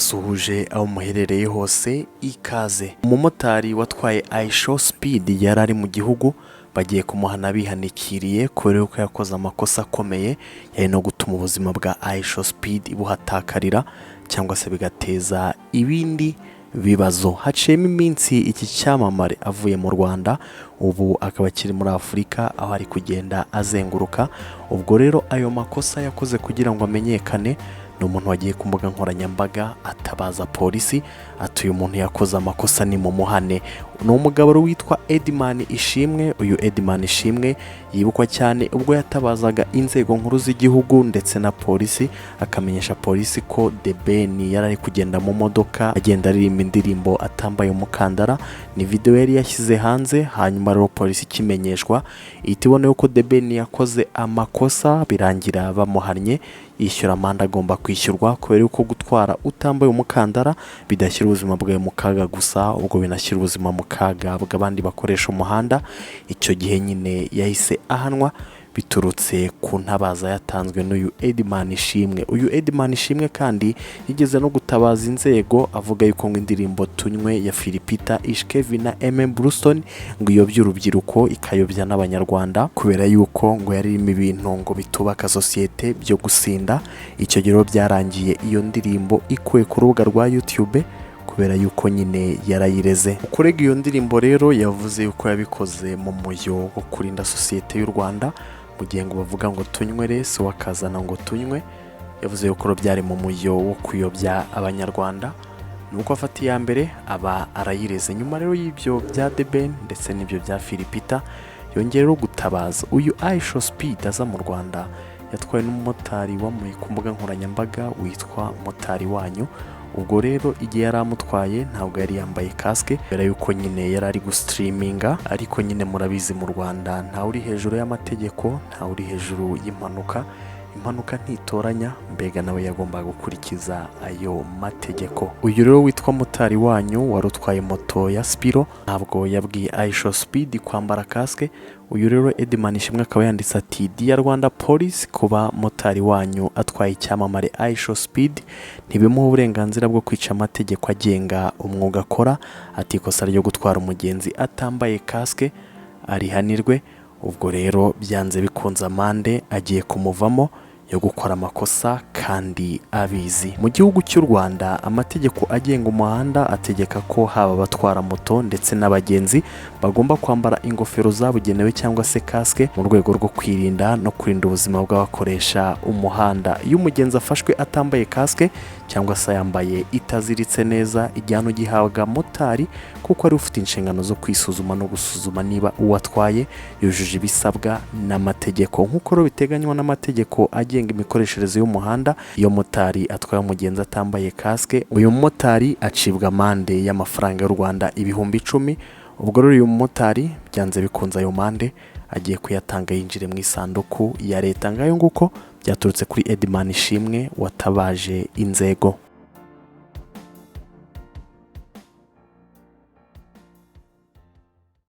Basuhuje aho muherereye hose, ikaze. Umumotari watwaye IShowSpeed yari ari mu gihugu, bagiye kumuhana bihanikiriye kubera yuko yakoze amakosa akomeye yari no gutuma ubuzima bwa IShowSpeed buhatakarira cyangwa se bigateza ibindi bibazo. Haciyemo iminsi iki cyamamare avuye mu Rwanda, ubu akaba akiri muri Afurika aho ari kugenda azenguruka. Ubwo rero ayo makosa yakoze kugira ngo amenyekane, ni umuntu wagiye ku mbuga nkoranyambaga atabaza polisi ati: "Uyu muntu yakoze amakosa, ni mumuhane." Ni umugabo witwa Edman Ishimwe. Uyu Edman Ishimwe yibukwa cyane ubwo yatabazaga inzego nkuru z'igihugu ndetse na polisi, akamenyesha polisi ko The Ben yari ari kugenda mu modoka, agenda aririmba indirimbo atambaye umukandara. Ni video yari yashyize hanze. Hanyuma rero polisi ikimenyeshwa ihita ibona yuko The Ben yakoze amakosa, birangira bamuhannye, yishyura amande agomba kwishyurwa, kubera yuko gutwara utambaye umukandara bidashyira ubuzima bwawe mu kaga gusa, ubwo binashyira ubuzima mu kaga bw'abandi bakoresha umuhanda. Icyo gihe nyine yahise ahanwa biturutse ku ntabaza yatanzwe n'uyu Edman Ishimwe. Uyu Edman Ishimwe kandi yigeze no gutabaza inzego avuga yuko ngo indirimbo "Tunywe" ya Phil Peter, Ish Kevin na MM Brewston ngo iyobya urubyiruko, ikayobya n'Abanyarwanda, kubera yuko ngo yari irimo ibintu ngo bitubaka sosiyete byo gusinda. Icyo gihe rero byarangiye iyo ndirimbo ikuwe ku rubuga rwa YouTube kubera yuko nyine yarayireze. Kurega iyo ndirimbo rero, yavuze yuko yabikoze mu mujyo wo kurinda sosiyete y'u Rwanda, mu gihe ngo bavuga ngo "Tunywe resi", wakazana ngo "Tunywe". Yavuze yuko byari mu mujyo wo kuyobya Abanyarwanda, ni uko afata iya mbere aba arayireze. Nyuma rero y'ibyo bya The Ben ndetse n'ibyo bya Phil Peter, yongera rero gutabaza uyu IShowSpeed aza mu Rwanda yatwawe n'umumotari wamuye ku mbuga nkoranyambaga witwa Motari Wanyu. Ubwo rero igihe yari amutwaye ntabwo yari yambaye kasike, kubera yuko nyine yari ari gustreaminga. Ariko nyine murabizi, mu Rwanda ntawe uri hejuru y'amategeko, ntawe uri hejuru y'impanuka. Impanuka ntitoranya. Mbega nawe yagombaga gukurikiza ayo mategeko. Uyu rero witwa Motari Wanyu wari utwaye moto ya Spiro ntabwo yabwiye IShowSpeed kwambara kasike. Uyu rero Edman Ishimwe akaba yanditse ati: "Dear Rwanda Police, kuba Motari Wanyu atwaye icyamamare IShowSpeed ntibimuha uburenganzira bwo kwica amategeko agenga umwuga akora." Ati: "Ikosa ryo gutwara umugenzi atambaye kasike arihanirwe." Ubwo rero byanze bikunze amande agiye kumuvamo yo gukora amakosa kandi abizi. Mu gihugu cy'u Rwanda, amategeko agenga umuhanda ategeka ko haba abatwara moto ndetse n'abagenzi bagomba kwambara ingofero zabugenewe cyangwa se kasike, mu rwego rwo kwirinda no kurinda ubuzima bw'abakoresha umuhanda. Iyo umugenzi afashwe atambaye kasike cyangwa se yambaye itaziritse neza, igihano gihabwa motari, kuko ari ufite inshingano zo kwisuzuma no gusuzuma niba uwo atwaye yujuje ibisabwa n'amategeko. Nk'uko rero biteganywa n'amategeko agenga imikoreshereze y'umuhanda, iyo motari atwaye umugenzi atambaye kasike, uyu mumotari acibwa amande y'amafaranga y'u Rwanda 10,000. Ubwo rero uyu mumotari byanze bikunze ayo mande agiye kuyatanga yinjire mu isanduku ya leta. Ngayo nguko, byaturutse kuri Edman Ishimwe watabaje inzego.